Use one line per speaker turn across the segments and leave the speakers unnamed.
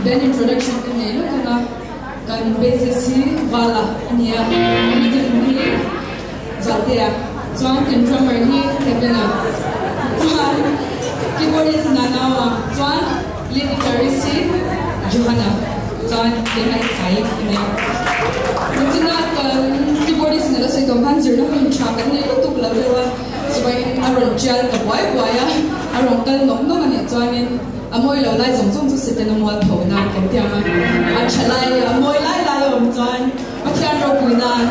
Band introduction ka nei lawk ang a, kan bassist hi Vala a ni a, rhythm hi Zaltea, chuan kan drummer hi Kevin-a, chuan keyboardist Nanaua, chuan lead guitarist hi Johana, chuan keimah hi Sai ka ni a. Tunchuna kan keyboardist nala sawi tawh khan zirna hun tha kan nei lutuk lo deuh a. Chuaiin a rawn tial ta buai buai a, a rawn kal nawk nawk a nih chuanin a mawi lo lai zawng zawng chu Setana mualpho nan kan ti ang a, a tha lai a mawi lai lai a awm chuan Pathian ropui nan.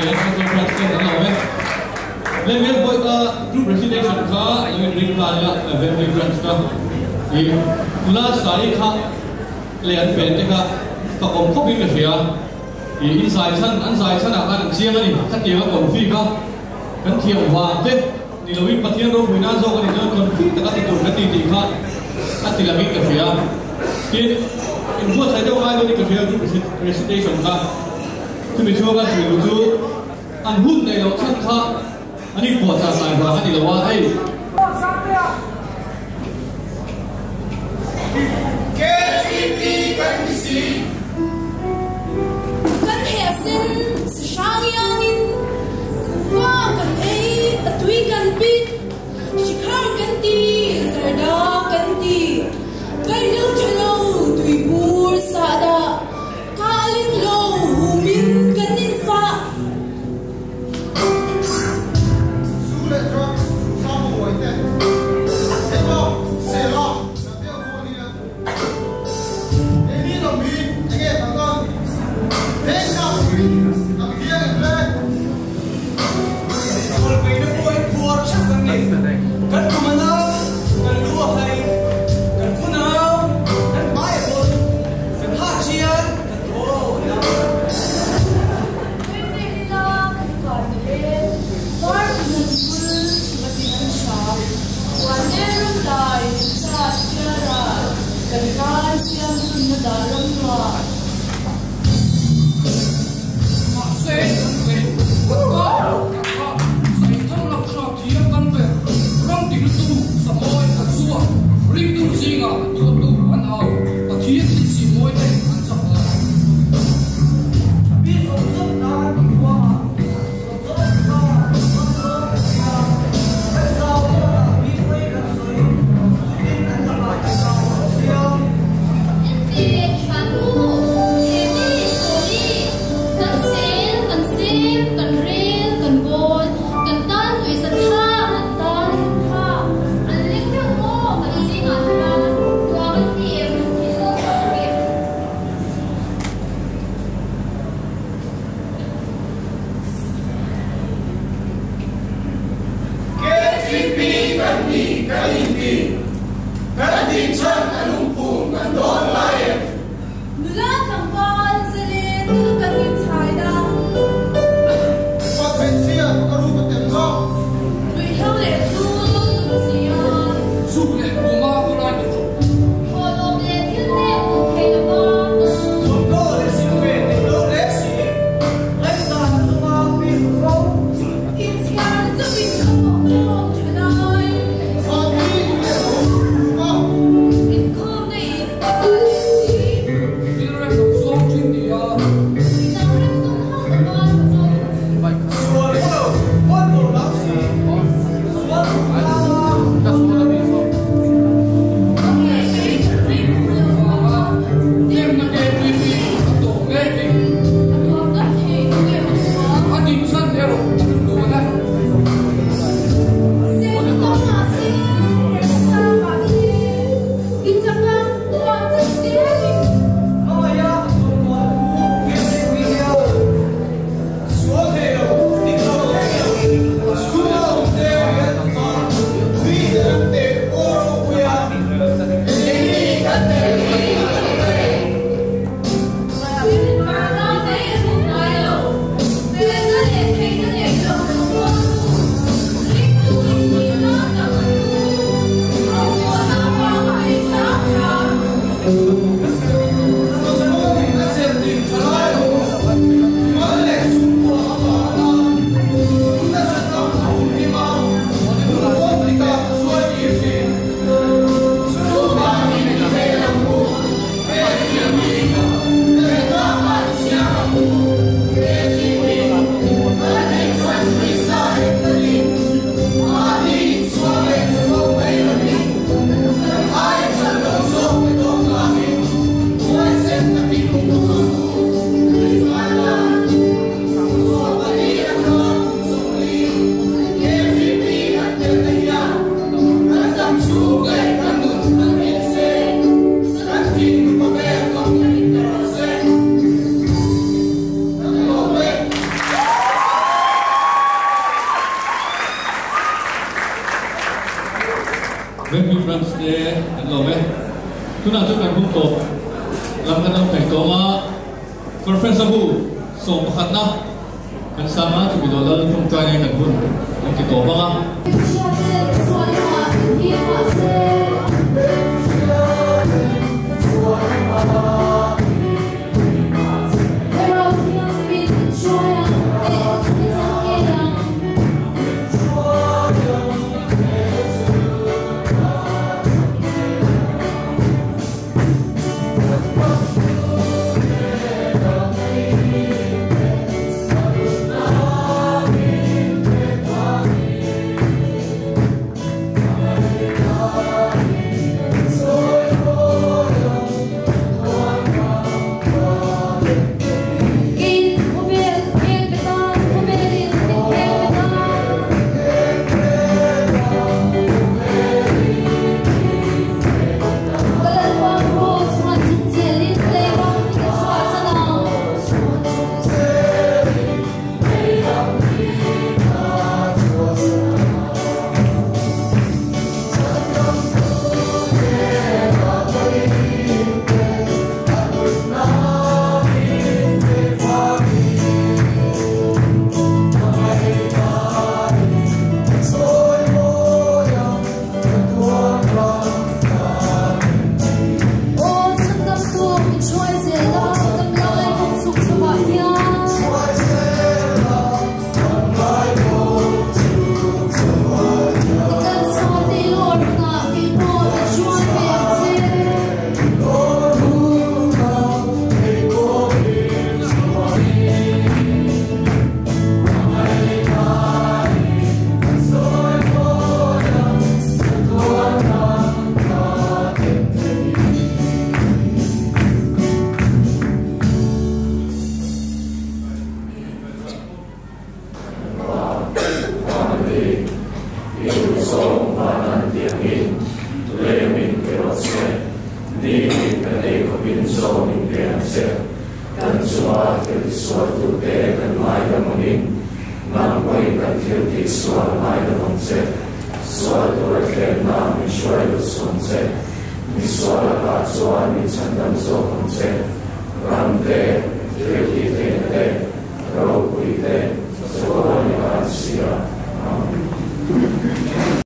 Leh Central Branch ten an lawm e. Lehmel Bawihta Group Recitation kha a lo inring nghal ila Venglui Branch kha i nula Saii kha leh an pen te kha fakawm khawpin ka hria. I in zai chhan an zai chhanah khan an chiang a ni. Khatianga confi kha kan thiam vang te ni loin Pathian ropui nan zawk a nih chuan confi taka ti tur kan ni tih kha a ti langin ka hria. Tin, inbuatsaih deuh ngai dawnin ka hria Group Recitation kha. Chumi chhunga sawi duh chu an hun neih loh chhan kha an inpuahchah tlai vang a ni lo a, hei.
KTP kan ni si.
Kan heh sen si hrang iangin kuhva kan ei, a tui kan pit, shikhar kan ti, zarda kan ti, vaihlo tha lo tuibur sahdah. Ka ling lo humin kan in fah.
Zu leh drugs zam uai te emaw sela kan deuh dawn hian keini lam hi enge kan lan heng nak hi kan hian em le?
Kawlpeina pawh hi phuar theuh kan ni. Kan kum a nau, kan lu a hai, kan phu nau, kan hmai a hawn, kan hah chian, kan thaw a nau.
Tuipe lila kan kar ta le, var hmun bul vatin an hram, huan le ram lai min chat pialral, kan tan siam tunna dah ram nuam.
Mahse, kan ve kan kar kan kha saithang lo hra thiam kan ber ram dingtu samawi kan zuar ringtu zingah duattu an au Pathian thil si mawi te an chak lo.
Mi zawng zawng tan an tih huangah zawng zawng kha ram zawng kan nia, kan zau zawkah mi pawi kan sawi, chutin an lakah kan zau lo sia.
Enteh Thiannu, Hemi, Sawli, kan sel, kan sem, kan rel, kan bawl, kan tan tuisa tha, an tan hmun tha, an leng deuh maw kan zingah hian tuang an ti em thinlung ka hre.
KTP kan ni kan inti, kan dinchhan a lungphum kan dawn lai em?
Nula tlangval zalen kan inchhaina.
Pat hmeichhia ka ru ka tem lo.
Ruihhlo leh zu lo zum si a.
Zuk leh hmuama khawlai te chu.
Thawhlawm leh thil nek hmuh thei lova.
Thawmhnaw leh silve neih loh leh si. Ngaihdan a tum a pi ru fo.
Inchhiarna chauhin ka pawh khawm tha lai.
Mahni leh ho ru a.
Inkhawmna in ka kal.
Vengpui Branch te kan lawm e. Tunah chuan kan hun tawp lam kan lo hnaih tawng a, Conference a bu 11na kan sang a, chumi dawh lal tawngtai nei kan hun kan ti tawp ang a.